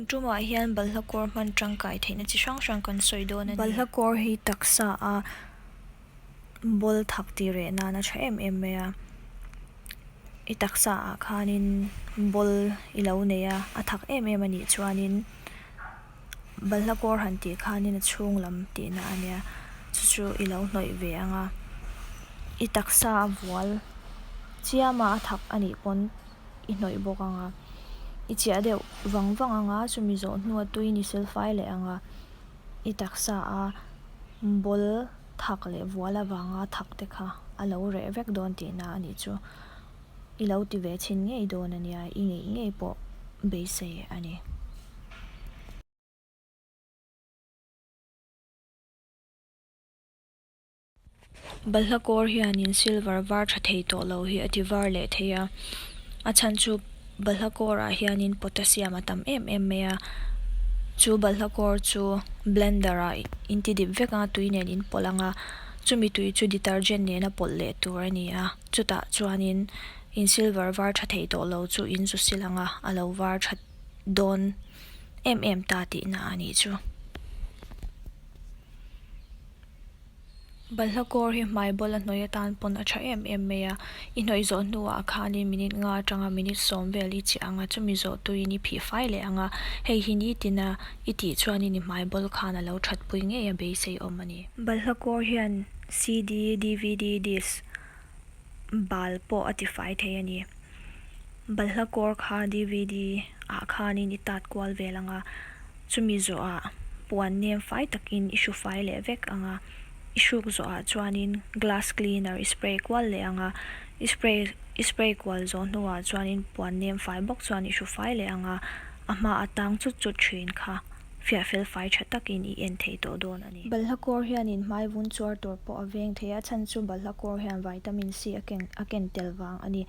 tumah hian balhla kawr hman tangkai theihna chi hrang hrang kan sawi dawn a ni. Balhla kawr hi taksa a bawl thak tih reh nan a tha em em mai a, i taksa ah khanin bawl i lo nei a, a thak em em a nih chuanin balhla kawr han tih khanin a chhung lam tihna a nia, chu chu i lo hnawih ve ang a, i taksa a vual chiam a a thak a nih pawn. I hnawih bawk ang a, i chiah deuh vang vang ang a, chumi zawh hnua tui ni silfai leh ang a, i taksa a bawl thak leh vual avanga thak te kha a lo reh vek dawn tihna a nih chu. I lo ti ve chhin ngei dawn a nia, i ngeih ngei pawh beisei a ni. Balhla kawr hianin silver var tha thei tawh lo hi a ti var leh thei a, a chhan chu balhla kawrah hianin potassium a tam em em mai a, chu balhla kawr chu blender ah in ti dip vek anga tui nen in pawlh ang a, chumi tui chu detergent nena pawlh leh tur a ni a, chutah chuanin in silver var tha thei tawh lo chu in zu sil ang a, a lo var tha dawn em em ta tihna a nih chu. Balhla kawr hi hmai bawl a hnawih atan pawn a tha em em mai a, i hnawih zawh hnuah khanin minute nga atanga minute sawm vel i chiah ang a, chumi zawh tuiin i phih fai leh ang a, hei hi nitina i tih chuanin i hmai bawl khan a lo thatpui ngei a beisei awm a ni. Balhla kawr hian CD, DVD disc bal pawh a tifai thei a ni. Balhla kawr kha DVD ah khanin i tat kual vel ang a, chumi zawhah puan nem fai takin i hru fai leh vek ang a, i hruk zawhah chuanin glass cleaner i spray kual leh ang a, i spray i spray kual zawh hnuah chuanin puan nem fai bawk chuan i hru fai leh ang a, a hma a tang chut chut thin kha. Fiah fel fai tha takin i en thei tawh dawn a ni. Balhla kawr hianin hmai vun chuar tur pawh a veng thei a, chhan chu balhla kawr hian vitamin C a ken a ken tel vang a ni.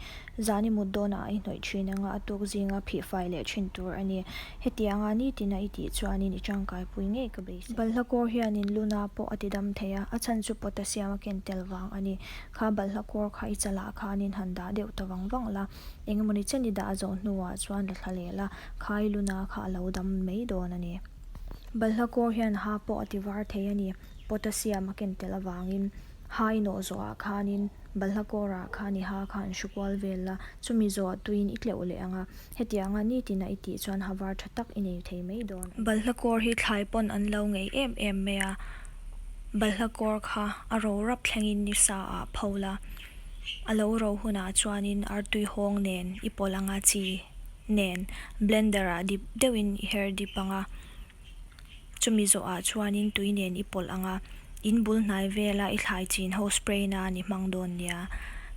Zan i mut dawnah i hnawih thin anga a tuk zinga phih fai leh thin tur a ni. Hetianga nitina i tih chuanin i tangkai pui ngei ka beisei. Balhla kawr hianin luna pawh a ti dam thei a, a chhan chu potassium a ken tel vang a ni. Kha balhla kawr kha i chalah khanin han dah deuh ta vang vang la, Engemawni chen i dah zawh hnuah chuan la thla leh la, khai luna kha a lo dam mai dawn a ni. Balhla kawr hian ha pawh a ti var thei a ni. Potassium a ken tel avangin ha i nawh zawhah khanin balhla kawrah khan i ha kha an hru kual vel la, chumi zawhah tuiin i tleuh leh ang a, hetianga nitina i tih chuan ha var tha tak i nei thei mai dawn a ni. Balhla kawr hi thlai pawn an lo ngei em em mai a, balhla kawr kha a ro rap thlengin ni sa ah pho la, A lo ro hunah chuanin artui hawng nen i pawlh anga chi nen blender ah dip deuhin i her dip anga chumi zawhah chuanin tui nen i pawlh anga in bul hnai vela i thlai chin ho spray nan i hmang dawn nia.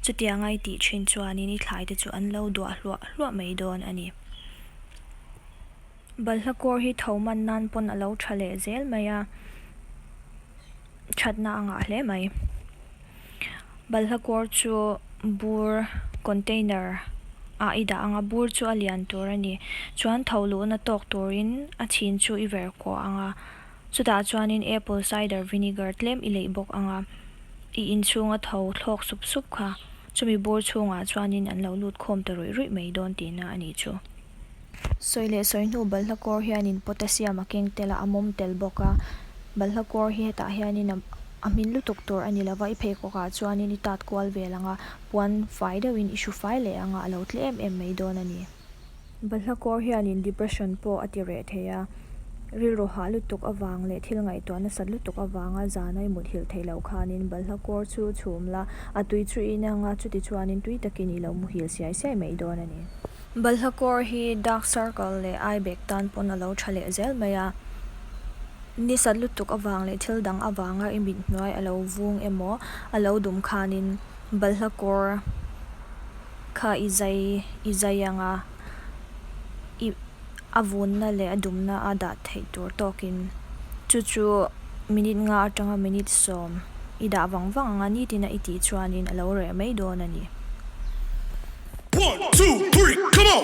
Chutianga i tih thin chuanin i thlai te chu an lo duah hluah hluah mai dawn a ni. Balhla kawr hi tho man nan pawn a lo tha leh zel mai a, thatna a ngah hle mai. Balhla kawr chu bur container ah i dah ang a, bur chu a lian tur a ni. Chuan tho luhna tawk turin a chhin chu i ver kuah ang a, chutah chuanin apple cider vinegar tlem i leih bawk ang a, i inchhunga tho thlawk sup sup kha chumi bur chhungah chuanin an lo lut khawm ta ruih ruih mai dawn tihna a nih chu. Sawi leh sawi hnu balhla kawr hianin potassium a keng tel a, a mawm tel bawk a. Balhla kawr hi hetah hianin a a hmin lutuk tur a ni lova, i pheikhawkah chuanin i tat kual vel ang a, puan fai deuhin i hru fai leh ang a, a lo tle em em mai dawn a ni. Balhla kawr hianin depression pawh a ti reh thei a, rilru hah lutuk avang leh thil ngaihtuah nasat lutuk avanga zana i muthilh theih loh khanin balhla kawr chu chhum la, a tui chu i in ang a, chuti chuanin tui takin i lo muhil siai siai mai dawn a ni. Balhla kawr hi dark circle leh eye bag tan pawn a lo tha leh zel mai a, ni sat lutuk avang leh thil dang avanga i mit hnuai a lo vung emaw a lo dum khanin balhla kawr kha i zai i zai anga i a vunna leh a dumna a dah theih tur tawkin chu chu minute nga atanga minute sawm i dah vang vang anga nitina i tih chuanin a lo reh mai dawn a ni. One, two, three, come on!